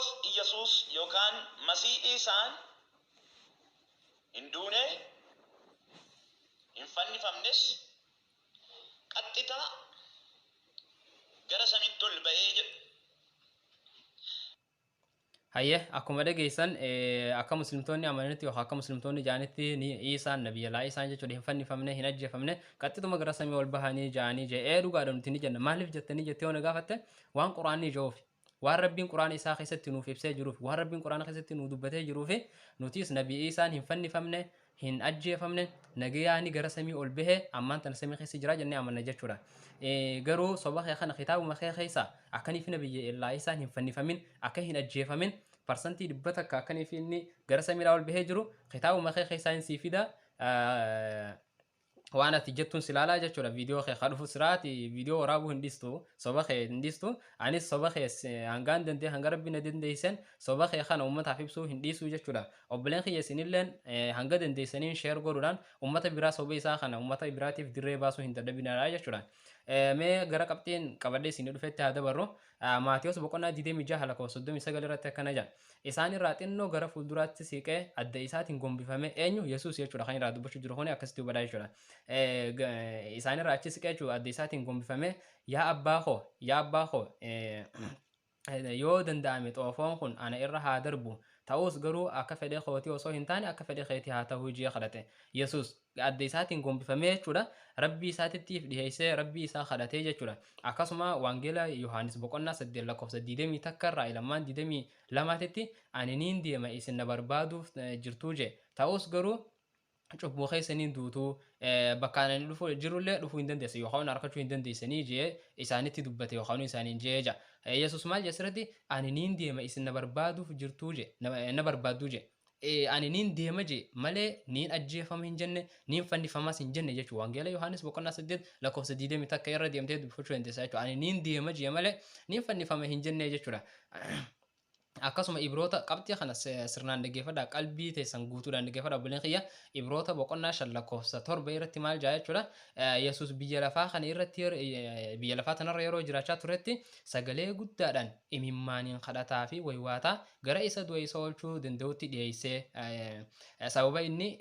Kiristoos Iyyasuus yookaan Masiih Iisaan hin duune, hin fannifamnes, qaxxitaa gara samiitti ol ba'ee jedhu. Hayyee, akkuma dhageessan, akka muslimtoonni amananitti yookaan akka muslimtoonni ja'anitti ni Iisaan, Nabiyyallaa Iisaan jechuudha, hin fannifamne, hin ajjeefamne, qaxxituma gara samii ol bahanii ja'anii jee. Dhugaadha, nuti ni jenna. Maaliif jettanii jettee yoo na gaafatte, waan Quraanni jiruuf, waan Rabbiin Quraana isaa keessatti nuuf ibsee jiruuf, waan Rabbiin Quraana keessatti nuuf dubbatee jiruuf, nutis Nabi Iisaan hin fannifamne, hin ajjeefamne, nagayaani gara samii ol bahe, ammaan tana samii keessa jira jennee amanna jechuudha. Garuu soba kee kana kitaabuma kee keessa akkaniif Nabiyyallaa Iisaan hin fannifamin, akka hin ajjeefamin, 100% akkaniif inni gara samiidhaa ol bahee jiru kitaabuma kee keessaa hin sii fida. Waan ati jettuun si ilaalaa jechuudha. Viidiyoo kee ka dhufu siraati viidiyoo waraabuu hin dhiistu, soba kee hin dhiistu. Anis soba kee hangaan danda'e, hanga Rabbi na dandeeysen, soba kee kana uummataaf ibsuu hin dhiisu jechuudha. Obboleen kiyya, isinilleen hanga dandeessaniin share godhuudhaan uummata biraa soba isaa kana uummata biraatiif dirree baasuu hin dadhabinaadha jechuudha. Mee gara qabxiin qabadhee isinii dhufetti haa dabarru. Maatiyos boqonnaa 26 lakkoofsa 39 irratti akkana jedha. Isaan irraa xinnoo gara fuulduraatti siqee adda isaatiin gombifame. Eenyu? Yesuus jechuudha kan irraa dubbachuu jiru kuni, akkasitti hubadhaa jechuudha. Isaan irraa achi siqee jechuudha, adda isaatiin gombifame, "Yaa abbaa koo, yaa abbaa koo, yoo danda'ame xoofoon kun ana irra haa darbu. Ta'us garuu akka fedhe kootii osoo hin taane akka fedhe keetii haa ta'u" jee kadhate. Yesuus adda isaatiin gombifamee jechuudha. Rabbii isaatittiif dhiheessee Rabbii isaa kadhatee jechuudha. Akkasuma Wangeela Yohaannis boqonnaa 8 lakkoofsa 21 irraa ilammaan 22tti, "Ani niin deema, isin na barbaaduuf jirtuu" jee. "Ta'us garuu cubbuu keessaniin duutuu, bakka ani dhufu jirullee dhufuu hin dandeessan yookaan harkachuu hin dandeessanii" jee isaanitti dubbate yookaan isaaniin jee ja. Yesuus maal jee asirratti? "Ani niin deema, isin na barbaaduuf jirtuu" jee, na barbaadduu jee. Ani niin deema jee malee niin ajjeefama hin jenne, niin fannifamas hin jenne jechuudha. Wangeela Yohaannis boqonnaa 8 lakkoofsa 21 irra deemtee dubbifachuu dandeessa jechuudha. Ani niin deema jee malee niin fannifama hin jenne jechuudha. Akkasuma Ibroota, qabxii kana sirnaan dhaggeeffadhaa, qalbii teessan guutuudhaan dhaggeeffadhaa, obboleen kiyya. Ibroota boqonnaa 5 lakkoofsa 7 irratti maal jaa jechuudha? Yesuus biyya lafaa kana irratti, biyya lafaa tanarra yeroo jiraachaa turetti, sagalee guddaadhaan imimmaaniin kadhataa fi waywaataa gara isa du'a isa oolchuu danda'utti dhiyeessee, sababa inni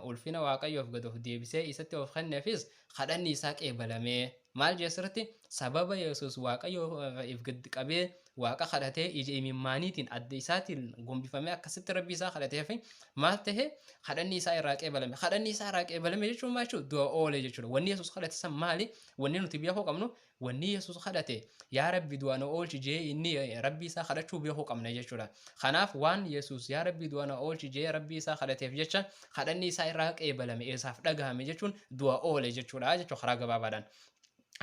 ulfina Waaqayyoof gad of deebisee isatti of kenneefis kadhanni isaa qeebalamee. Maal jee asirratti? Sababa Yesuus Waaqayyoof gad qabee Waaqa kadhatee, ija imimmaaniitiin adda isaatiin gombifamee akkasitti Rabbi isaa kadhateef, maal ta'e? Kadhanni isaa irraa qeebalame. Kadhanni isaa irraa qeebalame jechuun maal jechuudha? Du'a oole jechuudha. Wanni Yesuus kadhate san maali? Wanni nuti beekuu qabnu, wanni Yesuus kadhate "Yaa Rabbi, du'a na oolchi" jee inni Rabbi isaa kadhachuu beekuu qabna jechuudha. Kanaaf waan Yesuus "Yaa Rabbi, du'a na oolchi" jee Rabbi isaa kadhateef jecha kadhanni isaa irraa qeebalame, isaaf dhagahame jechuun du'a oole jechuudha jechuudha karaa gabaabaadhaan.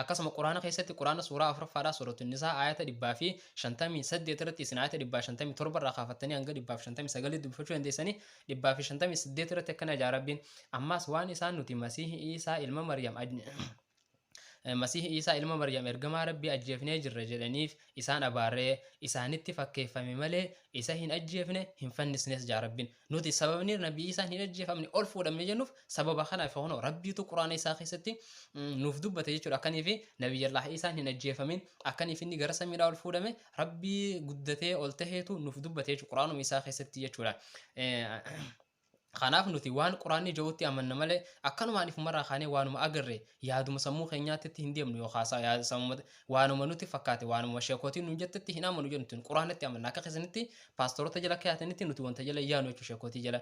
Akkasuma Quraana keessatti, Quraana suuraa afuraffaadhaa, Suuratu Nisaa, aayata 158 irratti, isin aayata 157 irraa kaafattanii hanga 159 dubbifachuu dandeessanii, 158 irratti akkana jaa Rabbiin: "Ammas waan isaan nuti Masiihi Iisaa ilma Maryam, Masiihi Iisaa ilma Maryam ergamaa Rabbii ajjeefnee jirra jedhaniif isaan abaarree. Isaanitti fakkeeffame malee isa hin ajjeefne, hin fannisnes" jaa Rabbiin. Nuti sababni Nabi Iisaan hin ajjeefamne, ol fuudhamne jennuuf sababa kanaaf. Kunoo Rabbiitu Quraana isaa keessatti nuuf dubbate jechuudha. Akkanii fi Nabiyyallah Iisaan hin ajjeefamin, akkaniif inni gara samiidhaa ol fuudhame, Rabbii guddatee ol taheetu nuuf dubbate jechuudha Quraanuma isaa keessatti jechuudha. Kanaaf nuti waan Quraanni jedhutti amanna malee akkanumaan ifumarraa kaanee waanuma agarre yaaduma sammuu keenyaatti hin deemnu yookaan waanuma nuti fakkaate, waanuma sheekootiin nuun jettetti hin amanu jennu. Nuti Quraanatti amanna. Akka keessanitti paastoroota jala kaa'atanitti nuti wanta jala yaanu jechuudha, sheekootii jala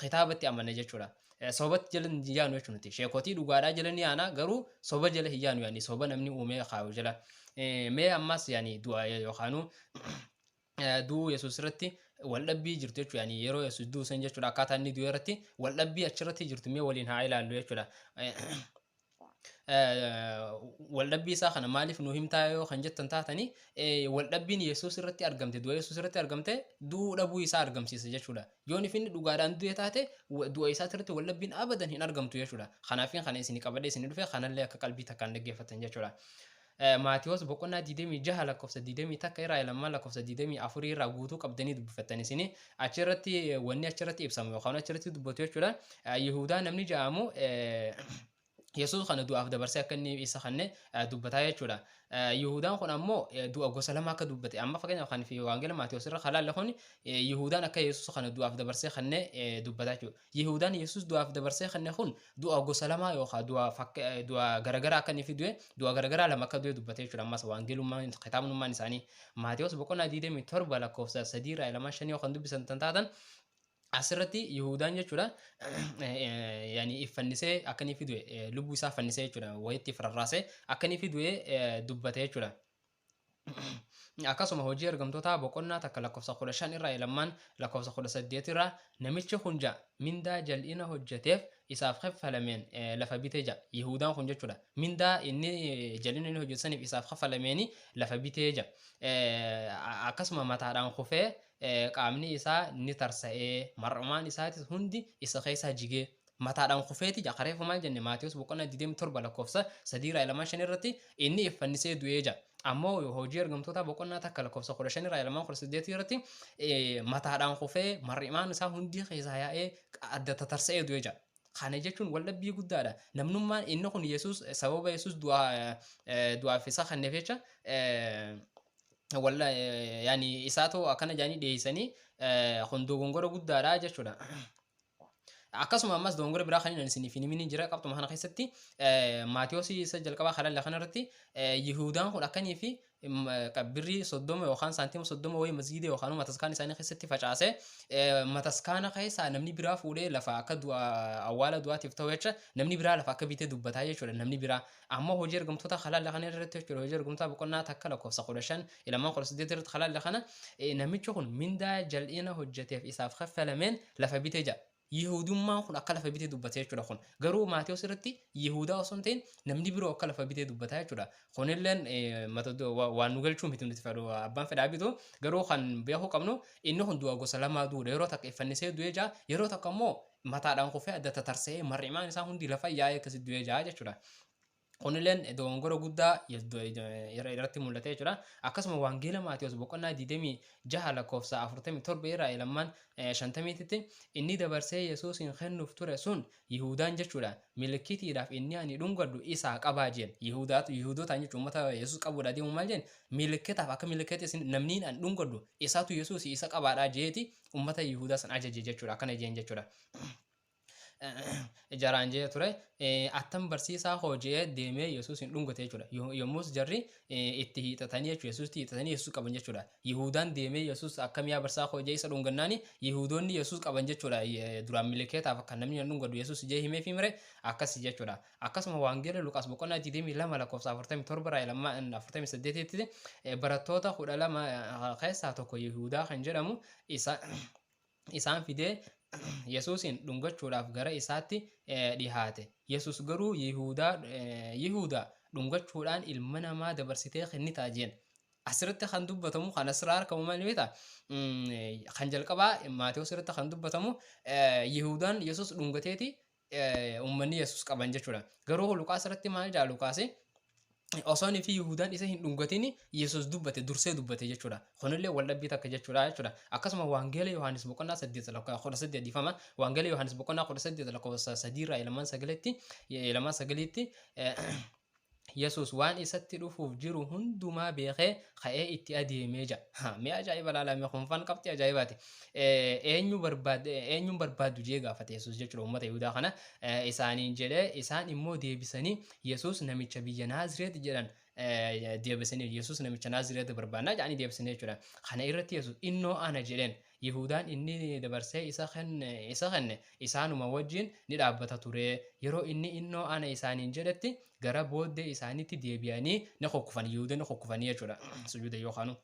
kitaabatti amanna jechuudha. Sobatti jala hin yaanu jechuudha. Nuti sheekootii dhugaadhaa jala ni yaana, garuu soba jala hin yaanu, yaani soba namni uumee kaa'u jala. Mee ammas yaani du'a yookaanuu du'uu Yesuus irratti waldhabbii jirtu jechuudha. Yani yeroo Yesuus du'u san jechuudha, akkaataa inni du'e irratti waldhabbii achirratti jirtu mee waliin haa ilaallu jechuudha. Waldhabbii isaa kana maaliif nu himtaa yoo kan jettan taatanii, waldhabbiin Yesuus irratti argamte, du'a Yesuus irratti argamte, du'uu dhabuu isaa argamsiisa jechuudha. Yoo inni dhugaadhaan du'e taate, du'a isaa irratti waldhabbiin abadan hin argamtu jechuudha. Kanaafin kana isin qabadhee isin dhufe, kanallee akka qalbii takkaan dhaggeeffatan jechuudha. Maatiyoos boqonnaa 26 lakkoofsa 21 irraa lammaa lakkoofsa 24 irraa guutuu qabdanii dubbifattan isin. Achirratti wanni achirratti ibsamu yookaan achirratti dubbatu jechuudha. Yihudaa namni jedhamu Yesuus kana du'aaf dabarsee akka inni isa kanne dubbataa jechuudha. Yihudaan kun ammoo du'a gosa lama akka dubbate. Amma fakkeenyaaf kan fi Wangeela Maatiyus irra kalaalle kun Yihudaan akka Yesuus kana du'aaf dabarsee kanne dubbataa jechuudha. Yihudaan Yesuus du'aaf dabarsee kanne kun du'a gosa lama yookaan du'a garagaraa akka inni fi du'e, du'a garagaraa lama akka du'e dubbate jechuudha. Ammas wangeelummaan kitaabnummaan isaanii Maatiyus boqonnaa 27 lakkoofsa 3 irraa 2 5 kan dubbisan tan taatan, asirratti Yihudaan jechuudha yaani iffannisee akka inni fi du'e, lubbuu isaa fannisee jechuudha, wayitti rarraasee akka inni fi du'e dubbate jechuudha. Akkasuma Hojii Ergamtootaa boqonnaa 1 lakkoofsa 15 irraa 2 lakkoofsa 18 irraa, namichi kun ja'a mindaa jal'ina hojjeteef isaaf kaffalameen lafa bitee ja'a. Yihudaan kun jechuudha. Mindaa inni jal'ina inni hojjetu saniif isaaf kaffalameeni lafa bitee ja'a. Akkasuma mataadhaan kufee qaamni isaa ni tarsa'ee, mar'umaan isaatis hundi isa keessaa jigee. Mataadhaan kufeeti ja'a. Kareefu maal jenne? Maatiyus boqonnaa 27 lakkoofsa 3 irraa 2 5 irratti inni iffannisee du'ee ja'a. Ammoo Hojii Ergamtoota boqonnaa 1 lakkoofsa 15 irraa 2 18 irratti mataadhaan kufee mar'imaan isaa hundi keessaa yaa'ee adda tatarsa'ee du'ee ja'a. Kana jechuun waldhabbii guddaadha. Namnummaan inni kun Yesuus sababa Yesuus du'aaf isa kenneef jecha walla yaani isaatu akkana jedhanii dhiyeessanii, kun dogongora guddaadha jechuudha. Akkasuma ammas dogongora biraa kan inni isiniif hin himin jira qabxuma kana keessatti. Maatiyoosi isa jalqabaa kalalla kanarratti Yihudaan kun akkanii fi birrii 30 yookaan saantima 30 wayii masgiida yookaan mataskaan isaanii keessatti facaasee, mataskaana keessaa namni biraa fuudhee lafa akka du'a awwaala du'aatiif ta'u jecha namni biraa lafa akka bitee dubbataa jechuudha namni biraa. Ammoo Hojii Ergamtoota kalalla kana irratti jechuudha, Hojii Ergamtoota boqonnaa 1 lakkoofsa 15 2 18 irratti kalalla kana, namichi kun mindaa jal'ina hojjeteef isaaf kaffalameen lafa bitee jira. Yihudummaan kun akka lafa bitee dubbate jechuudha kun. Garuu Maatiyus irratti Yihudaa osoo hin ta'in namni biroo akka lafa bitee dubbataa jechuudha. Kunilleen waan nu galchuu miti, nuti fedhu abbaan fedhaa bitu, garuu kan beekuu qabnu inni kun du'a gosa lamaa duudha. Yeroo takka iffannisee du'ee jaa, yeroo takka immoo mataadhaan kufee adda tatarsa'ee mar'imaan isaa hundi lafa yaa'ee akkasi du'ee jaa jechuudha. Kunilleen dogongora guddaa irratti mul'ate jechuudha. Akkasuma Wangeela Maatiyus boqonnaa 26 lakkoofsa 47 irraa 2 50tti, inni dabarsee Yesuusin kennuuf ture sun Yihudaan jechuudha. Milikkitiidhaaf inni ani dhungadhu isaa qabaa jeen. Yihudotaan jechuun uummata Yesuus qabuudha deemu maal jeen? Milikkitaaf akka milikkiti isin namni ani dhungadhu isaatu Yesuus isa qabaadhaa jeeti uummata Yihudaa san ajaje jechuudha. Akkana jeen jechuudha. Jaraan jee ture, attam barsiisaa koo jee deemee Yesuus hin dhungate jechuudha. Yommus jarri itti hiixatanii jechuudha. Yesuusitti hiixatanii Yesuus qaban jechuudha. Yihudaan deemee Yesuus akkam yaa barsaa koo jee isa dhungannaani Yihudoonni Yesuus qaban jechuudha. Duraan milikeetaaf akka namni hin dhungadu Yesuus jee himee fi mire akkas jechuudha. Akkasuma Wangeela Luqaas boqonnaa 22 lakkoofsa 47 irraa 48tti, barattoota 12 keessaa tokko Yihudaa kan jedhamu isa isaan fidee Yesuusin dhungachuudhaaf gara isaatti dhihaate. Yesuus garuu, Yihudaa, Yihudaa, dhungachuudhaan ilma namaa dabarsitee kennitaa jeen. Asirratti kan dubbatamu kan asirraa argamu maal beektaa? Kan jalqabaa Maatewos irratti kan dubbatamu Yihudaan Yesuus dhungateeti uummanni Yesuus qaban jechuudha. Garuu Luqaas irratti maal jedha Luqaas? Osoo fi Yihudaan isa hin dhungatin Yesuus dubbate, dursee dubbate jechuudha. Kunillee waldhabbii takka jechuudha. Akkasuma Wangeela Yohaannis boqonnaa 8 lakkoofsa 18, dhiifama. Wangeela Yohaannis boqonnaa 18 lakkoofsa 3 irraa 2 9tti Yesuus waan isatti dhufuuf jiru hundumaa beekee ka'ee itti adeemee jira. Mi'a ajaa'iba laalame kunfaan qabxii ajaa'ibaati. Eenyu barbaadde, eenyuun barbaaddu jee gaafate Yesuus jechuudha uummata Yihudaa kana isaaniin jedhee. Isaan immoo deebisanii Yesuus namicha biyya Naazireet jedhan deebisanii, Yesuus namicha Naazireet barbaannaa jedhanii deebisanii jechuudha. Kana irratti Yesuus innoo ana jedheen. Yihudaan inni dabarsee isa kenne isaanuma wajjin ni dhaabbata ture. Yeroo inni innoo ana isaaniin jedhetti gara booddee isaaniitti deebi'anii ni kukkufan. Yihudoonni kukkufanii jechuudha. Sujuuda yookaanu.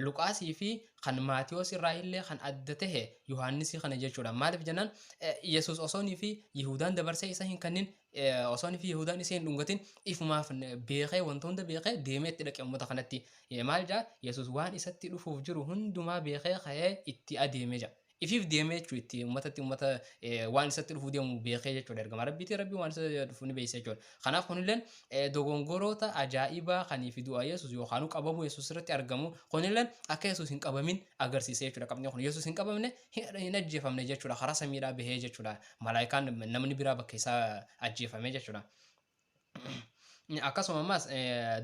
Luqaasii fi kan Maatiyos irraa illee kan adda tahe Yohaannisii kana jechuudha. Maaliif jennaan, Yesuus osoonii fi Yihudaan dabarsee isa hin kennin, osoonii fi Yihudaan isa hin dhungatin, ifumaaf beekee, wanta hunda beekee deemee itti dhaqe uummata kanatti. Maal jaa? Yesuus waan isatti dhufuuf jiru hundumaa beekee ka'ee itti adeeme jaa. Ifiif deemee jechuudha itti uummatatti uummata waan isatti dhufuu deemu beekee jechuudha. Ergamaa Rabbiiti, Rabbi waan isa dhufu ni beeksisa jechuudha. Kanaaf kunilleen dogongoroota ajaa'ibaa kanii fi du'a Yesuus yookaan qabamuu Yesuus irratti argamu, kunilleen akka Yesuus hin qabamin agarsiisa jechuudha. Qabni kun Yesuus hin qabamne, hin ajjeefamne jechuudha. Karaa samiidhaa bahee jechuudha. Malaayikaan namni biraa bakka isaa ajjeefame jechuudha. Akkasuma ammas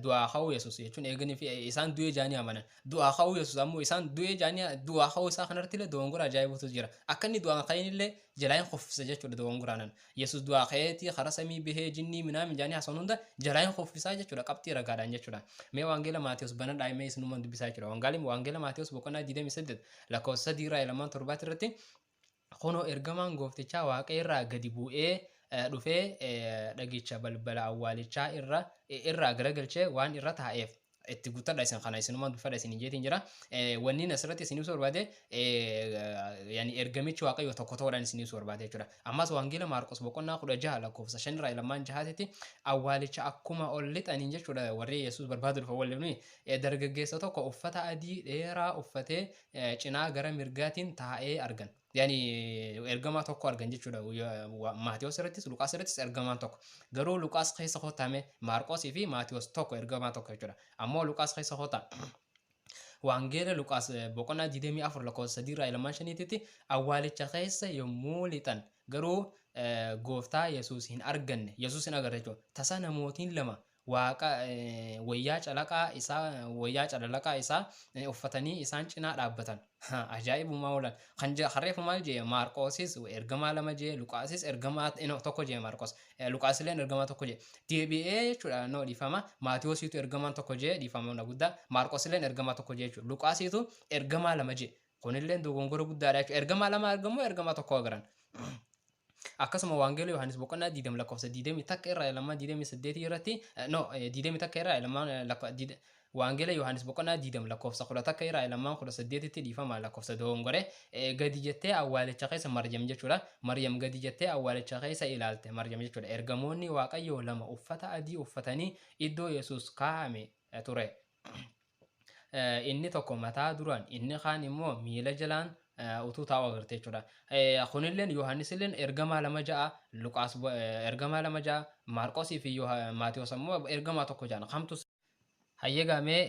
du'aa ka'uu Yesuus jechuun eeganii fi isaan du'ee jaanii amanan. Du'aa ka'uu Yesuus ammoo isaan du'ee jaanii du'aa ka'uu isaa kanarratti illee dogongora ajaa'ibuutu jira. Akka inni du'aan ka'in illee jalaa hin kuffisa jechuudha dogongoraanan. Yesuus du'aa ka'eetii karaa samii bahee jinnii minaamin jaanii haasa'an hunda jalaa hin kuffisaa jechuudha qabxii ragaadhaan jechuudha. Mee Wangeela Maatiyus banadhaa, mee isinumaan dubbisaa jechuudha. Wangeela Maatiyus boqonnaa 28 lakkoofsa 3 irraa 2 7 irratti, kunoo ergamaan gooftichaa waaqa irraa gadi bu'ee dhufee dhagicha balbala awwaalichaa irraa garagalchee waan irra taa'eef itti guuttadha. Isin kana isinumaan dubbifadha isin jeetiin jira. Wanni asirratti isin ibsuu barbaade, yani ergamichi Waaqayyo tokko ta'uudhaan isin ibsuu barbaade jechuudha. Ammas Wangeela Maarqos boqonnaa 16 lakkoofsa 5 irraa 2 6tti awwaalicha akkuma ol lixaniin jechuudha, warri Yesuus barbaadu dhufa waliin dargaggeessa tokko uffata adii dheeraa uffatee cinaa gara mirgaatiin taa'ee argan. Yani ergamaa tokko argan jechuudha. Maatiyos irrattis Luqaas irrattis ergamaan tokko. Garuu Luqaas keessa kotame, Maarqosii fi Maatiyos tokko, ergamaa tokko jechuudha. Ammoo Luqaas keessa kota. Wangeela Luqaas boqonnaa 24 lakkoofsa 3 irraa 2 5tti awwaalicha keessa yommuu lixan garuu gooftaa Yesuus hin arganne. Yesuus hin agarre jechuudha. Tasa namootiin lama waaqa wayyaa calalaqaa isaa uffatanii isaan cinaa dhaabbatan. Ajaa'ibumaa oolan. Kan harreefu maal jee? Maarqoosis ergamaa lama jee, Luqaasis ergamaa tokko jee, Maarqos. Luqaasilleen ergamaa tokko jee. Deebi'ee jechuudha, no, dhiifama. Maatiyoosiitu ergamaan tokko jee, dhiifama na guddaa. Maarqosilleen ergamaa tokko jee jechuudha. Luqaasiitu ergamaa lama jee. Kunilleen dogongora guddaadha jechuudha. Ergamaa lama argamoo ergamaa tokko agaran. Akkasuma Wangeela Yohaannis boqonnaa 20 lakkoofsa 21 irraa 2 28 irratti, no, 21 irraa lamaan Wangeela Yohaannis boqonnaa 20 lakkoofsa 11 irraa 2 18tti, dhiifama lakkoofsa dogongore, gadi jettee awwaalicha keessa Maryam jechuudha. Maryam gadi jettee awwaalicha keessa ilaalte Maryam jechuudha. Ergamoonni Waaqayyoo lama uffata adii uffatanii iddoo Yesuus kaa'ame ture. Inni tokko mataa duraan, inni kaan immoo miila jalaan utuu taa'u agarte jechuudha. Kunilleen Yohaannisilleen ergamaa lama ja'a, Luqaas ergamaa lama ja'a, Maarqosii fi Maatiyos ammoo ergamaa tokko ja'an. Kamtu hayyegamee?